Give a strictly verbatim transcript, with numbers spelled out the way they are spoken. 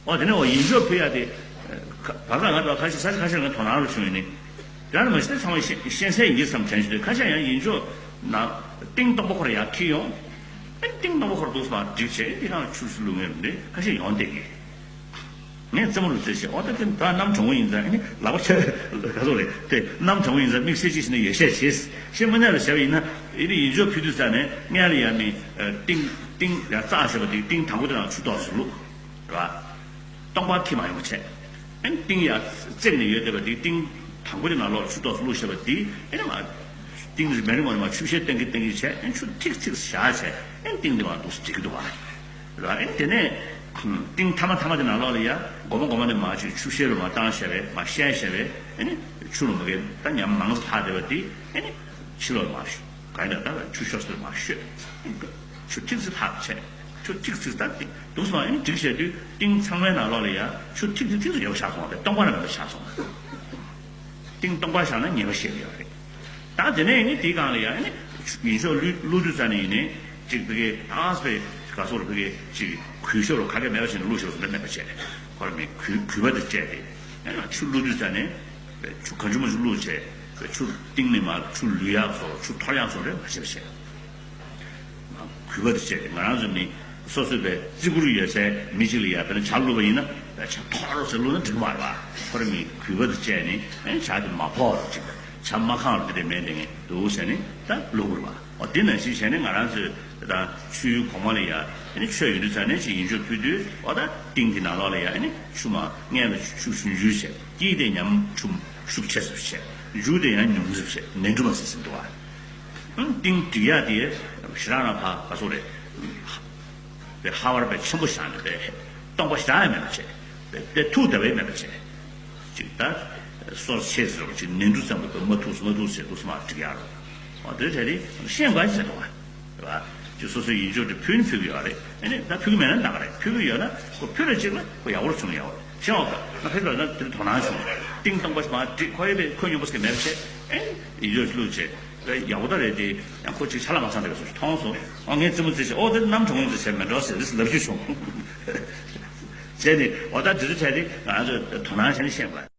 ཨོ་དེ་ནས་འོ་ཡིན་ཆོག་ཕུལ་ཡ་དེ། བར་སྐབས་ང་ཚོ་ཁ་ཤས་ས་ཆ་ཁ་ཤས་ལ་དོ་སྣང་རུ་བྱུང་ཡོད་ནི། དེ་ནས་མ་གཞི་དེ་ཚང་མ་ཤེས་ཤེས་གསལ་ཡིན་གྱི་བསམ་དྲན་བྱུང་དུས་ཁ་ཤས་ཡང་ཡིན་ཆོག་ནང་ཏིང་སྟོང་པ་ཁོ་ར་ཡར་འཁྱེར་ཡོང་། ཨ་ནི་ཏིང་སྟོང་པ་ཁོ་ར་འདུག་སེ་མར་སྒྲིག་བྱས་དེ་གང་ལ་ཆུ་ཞིག་བླུགས་ངེས་མི་འདུག་ཁ་ཤས་ཡོང་བསྡད་ཀྱི། ངས་རྩེད་མོ་རུ་རྩེད་བྱས་ཨོ་ད་དེ་ད་གནམ་གྲང་བོ་ཡིན་ཙང་ཨ་ནི་ལག་པ་ཆ་ག་ཚོད་རེད་དེ་གནམ་གྲང་བོ་ཡིན་ཙང་དམིགས་བསལ་ཅིག་བྱས་ནས་ཡོ་བྱད་བྱས་ཤེས་མི་ཉག་ལ་བྱས་པ་ཡིན་ན་ཨ་ནི་ཡིན་ཆོག་ཕུལ་དུས་ཙང་ནས་སྔོན་ལ་ཡ་མི་ཏིང་ཏིང་ཡ་བཙགས་བྱས་པ་དེ་ཏིང་དང་པོ་དེ་ནང་ཆུ་ཏོག་ཙམ་བླུགས། རེད་པ། སྟོང་པ་འཁྱེར་མ་ཡོང་བ་བྱས། ཨ་ནི་ཏིང་ཡ་བརྩེགས་ནས་ཡོད་བསྡད་པ་དེ་ཏིང་དང་པོ་དེ་ནང་ལོགས་ཆུ་ཏོག་ཙམ་བླུགས་བཞག་པ་དེ་ཨ་ནི་མ། ཏིང་རིམ་པས་རིམ་པས་མ་ཆུ་བཤལ་གཏོང་གི་གཏོང་གི་བྱས་ཨ་ནི་ཆུ་ཐིགས་ཐིགས་བཞག་བྱས་ཨ་ནི་ཏིང་དེ་མར་འདུག་སེ་སྒྲིག་གི་འདུག་པ། རེད་པ། ཨ་ནི་དེ་ནས་ཏིང་ཐ་མ་ཐ་མ་དེ་ནང་ལོགས་ལ་ཡ་སྒོར་མོ་སྒོར་མོ་ནས་མར་ཅིག་ཆུ་བཤལ་རུ་མར་བཏང་བཞག་པས་མར་བཤལ་བཞག་པས་ཨ་ནི་ཆུ་ལ་མ་གས་ད་ཉམས་མང་ཙམ་ལྷག་བསྡད་པ་དེ་ཨ་ནི་ཕྱི་ལོགས་མར་ག་ཡིན་ད་ད་ཆུ་ཤོར་སར་མར་བཤོས། ཆུ་ཐིགས་སེ་ལྷག་བྱས། ཆུ་ཐིགས་སེ་ད་ཏིང་འདུག་སེ་མར་ཨ་ནི་སྒྲིག་བྱས་དུས་ཏིང་ཚང་མའི་ནང་ལོགས་ལ་ཡ་ཆུ་ཐིགས་སེ་ཐིགས་སེ་ཡོད་པ་ཆགས་སོང་བ་རེད། སྟོང་པ་ནང་མེད་པ་ཆགས་སོང་། ཏིང་སྟོང་པ་བཞག་ན་ཉེས་པ་བཤད་ཀྱི་ཡོད་རེད། ད་དེ་ནས་ཨ་ནི་དེའི་སྒང་ལ་ཡ་ཨ་ནི་ཡིན་ཆོག་བླུགས་བླུགས་དུས་ཙ་ནས་ཡིན་ནའི་ཅིག་ཕ་གི་ཏག་ཏག་ཕ་གི་ག་སོགས་ལ་ཕ་གི་ཅིག་གུས་ཞབས་ལ་ག་གེ་མེད་པ་བྱས་ནས་བླུགས་ཞབས་ལ་མེད་པ་བྱས་ཁོ་ར་མི་གུས་གུས་པ་དང་བཅས་ཏེ་ཨ་ནི་ཆུ་བླུགས་དུས་ཙ་ནས་ཆུ་གང་བྱུང་མང་བྱུང་བླུགས་བྱས་ཆུ་གཏིང་ནས་མར་ཆུ་ལུད་ཡག་སོགས་ཆུ་འཐོར་ཡག་སོགས་རེད་མ་བྱས་པ་བྱས། གུས་པ་དང་བཅས་ཏེ་ང་རང་ཚོ་ནི་སོ་སོའི་བའི་བརྩི་བཀུར་ཡོད་སའི་མི་གཅིག་ལ་ཡ་དཔེར་ན་ཇ་བླུགས་པ་ཡིན་ན་བའི་ཇ་ཕོག་རོགས་ཟེར་བླུགས་ན་འགྲིག་མ་རེད་པ། ཁོ་ར་མི་གུས་པ་དང་བཅས་ནས་ཨེ་ཇ་དེ་མ་ཕོག་རོགས་ཅིག་ཇ་མ་ཁེངས་རོགས་དེ་འདྲ་མེད་དེ་ངས་འདུག་ཟེར་ནས་ད་བླུགས་དགོས་རེད་པ། འོ་དེ་ནང་བཞིན་བྱས་ནས་ང་རང་ཚོས་ད་ཆུའི་གོང་མ་ལ་ཡ་ཨེ་ནི་མཆོད་ཡོང་དུས་ཙ་ནས་ཅིག་ཡིན་ཆོག་ཕུལ་དུས་འོ་ད་ཏིང་གི་ནང་ལོགས་ལ་ཡ་ཨེ་ནི་ཆུ་མ་སྔོན་ལ་ཆུ་ཆུ་འཇུས་བྱས་དཀྱིལ་དེ་ཉམས་ཆུ་ཤུགས་ཆེ་ཙམ་བྱས་མཇུག་དེ་ཡང་ཉུང་ཙམ་བྱས་ནས་འགྲོ་མ་ཟིན་ཟིན་འདུག་པ། ཏིང་སྒྲིག་ཡག་དེ་ཞེ་དྲག་རང་ཕ་ག་སོགས་རེད། པའི་ཧ་བར་པའི་ཆེན་པོ་བཞག་ནས་པའི་སྟོང་པ་ཞེ་དྲག་ཡང་མེད་པ་བྱས། པའི་པའི་ཐུག་བསྡད་པའི་མེད་པ་བྱས། ཅིག་ད་སོར་ཆེ་ཟེར་བ་ཅིག་ནས་འབྲུ་ཙམ་པའི་པའི་མ་ཐུག་མ་ཐུག་ཟེར་འདུག་སེ་མར་སྒྲིག་ཡག་རོ། འོ་དེ་དེ་རིང་ཤེས་དགོས་ཟེར་འདུག་པ། རེད་པ། ཅིག་སོ་སོའི་ཡིན་ཆོག་དེ་ཕུལ་ནི་ཕུལ་གི་ཡོད་རེད། ཨ་ནི་ད་ཕུལ་གི་མེད་ན་འདག་རེད། ཕུལ་གི་ཡོད་ན་ཁོ་ཕུལ་རེ་ཅིག་ལ་ཁོ་ཡག་པོ་བྱུང་ཡག་པོ་རེད། ཤེས་འོག་ད་ཕེབས་པ་ན་དེ་དོ་སྣང་བྱུང་། ཏིང་སྟོང་པ་ཞིག་མར་སྒྲིག་ཁོ་ཡི་པའི་ཁོ་སྙོམས་པོ་ཟེར་གི་མེད་པ་བྱས། ཨེ་ཡིན་ཆོག་བླུགས་བྱས། ཡག་པོ་ད་རེད་དེ། ཡང་ཁོ་ཅིག་ཆ་ལག་མ་ཚང་བསྡད་པ་སོགས་མཐོང་སོང་། ཨ་ངས་རྩེད་མོ་རྩེ་བྱས་ཨོ་དེ་གནམ་གྲང་མོ་ཟེར་བྱས་མེད་འགྲོ་ཟེར་རེས་ལབ་རྒྱུ་བྱུང་། བྱས་ནས་ཨོ་ད་དེ་ཚོ་བྱས་ཏེ་ང་ཚོ་དོ་སྣང་བྱས་ནས་ཤེས་དགོས།